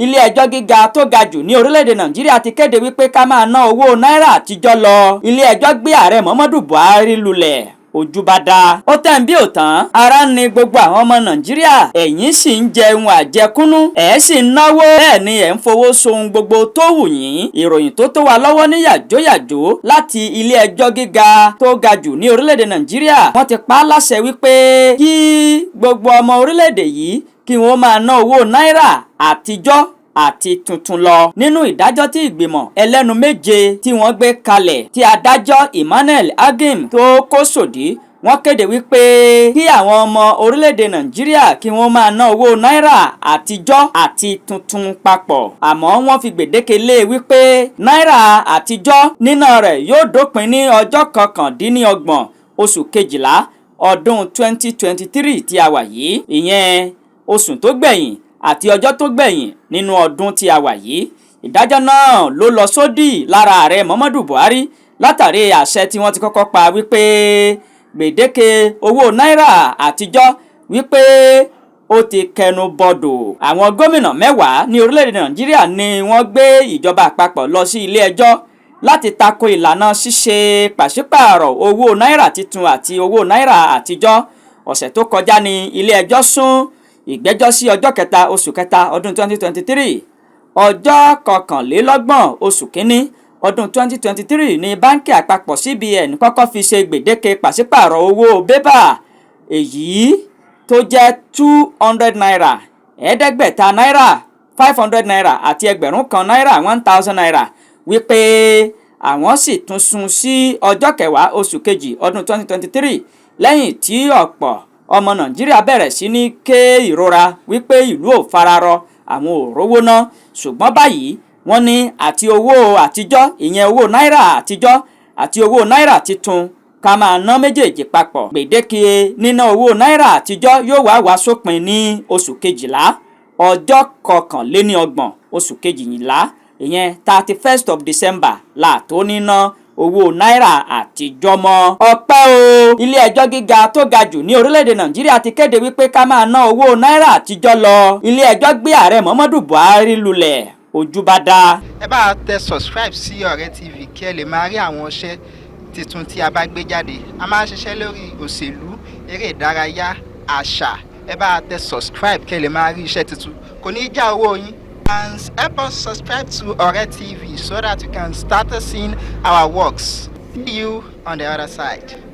Ilé ẹjọ́ gíga tó ga jù ní orílẹ̀-èdè Nàìjíríà ti kéde wípé ká máa ná owó náírà àtijọ́ lọ. Ilé ẹjọ́ gbé ààrẹ Muhammadu Buhari lulẹ̀, ojú bá dá. Ó tẹ̀ ń bí òtán, ara ń ni gbogbo àwọn ọmọ Nàìjíríà, ẹ̀yin sì ń jẹun àjẹkúnú, ẹ̀ sì ń náwó, bẹ́ẹ̀ ni ẹ̀ ń fowó sohun gbogbo tó wù yín. Ìròyìn tó tó wa lọ́wọ́ ní yàjóyàjó láti ilé ẹjọ́ gíga tó ga jù ní orílẹ̀-èdè Nàìjíríà, wọ́n ti pa á láṣẹ wípé kí gbogbo ọmọ orílẹ̀-èdè yìí kí wọ́n máa ná owó náírà àtijọ́ àti tuntun lọ. Nínú ìdájọ́ tí ìgbìmọ̀ ẹlẹ́nu méje tí wọ́n gbé kalẹ̀, tí adájọ́ Emmanuel Agim tó kó sòdí, wọ́n kéde wípé kí àwọn ọmọ orílẹ̀-èdè Nàìjíríà kí wọ́n máa ná owó náírà àtijọ́ àti tuntun papọ̀, àmọ́ wọ́n fi gbèdéke lé e wípé náírà àtijọ́, níná rẹ̀ yóò dópin ní ọjọ́ 29 oṣù kejìlá ọdún 2023 tí a wà yìí, ìyẹn oṣù tó gbẹ̀yìn àti ọjọ́ tó gbẹ̀yìn nínú ọdún tí a wà yìí. Ìdájọ́ náà ló lọ sódì lára ààrẹ Muhammadu Buhari látàrí àṣẹ tí wọ́n ti kọ́kọ́ pa wípé gbèdéke owó náírà àtijọ́ wípé ó ti kẹnu bọdò. Àwọn gómìnà 10 ní orílẹ̀-èdè Nàìjíríà ni wọ́n gbé ìjọba àpapọ̀ lọ sí ilé ẹjọ́ láti tako ìlànà ṣíṣe pàṣípààrọ̀ owó náírà tuntun àti owó náírà àtijọ́. Ọ̀sẹ̀ tó kọjá ní ilé ẹjọ́ sún ìgbẹ́jọ́ sí ọjọ́ 3 oṣù kẹta ọdún 2023. Ọjọ́ 31 oṣù kínní ọdún 2023 ní báńkì àpapọ̀ CBN kọ́kọ́ fi ṣe gbèdéke pàṣípààrọ̀ owó bébà, èyí tó jẹ́ ₦200, 500 náírà, ₦500 àti 1000 náírà, ₦1,000, wípé àwọn sì tún sún sí ọjọ́ 10 oṣù kejì ọdún 2023, lẹ́yìn tí ọ̀pọ̀ ọmọ Nàìjíríà bẹ̀rẹ̀ sí ní ké ìrora wípé ìlú ò fararọ, àwọn ò rówó ná. Ṣùgbọ́n báyìí, wọ́n ní àti owó àtijọ́, ìyẹn owó náírà àtijọ́, àti owó náírà tuntun, ká máa ná méjèèjì papọ̀. Gbèdéke níná owó náírà àtijọ́ yóò wá wá sópin ní oṣù kejìlá, ọjọ́ 31 oṣù kejìlá, ìyẹn 31st of December là tó níná owó náírà àtijọ́ mọ́. Ọpẹ́ o, ilé ẹjọ́ gíga tó ga jù ní orílẹ̀-èdè Nàìjíríà ti kéde wípé ká máa ná owó náírà àtijọ́ lọ. Ilé ẹjọ́ gbé ààrẹ Muhammadu Buhari lulẹ̀, ojú bá dá. Ẹ bá tẹ subscribe sí Ọ̀rẹ́ TV kí ẹ lè máa rí àwọn iṣẹ́ tuntun tí a bá gbé jáde. A máa ń ṣiṣẹ́ lórí òṣèlú, eré ìdárayá, àṣà. Ẹ bá tẹ subscribe kí ẹ lè máa rí iṣẹ́ tuntun, kò ní í já owó yín. And help us subscribe to Ọ̀rẹ́ TV so that you can start seeing our works. See you on the other side.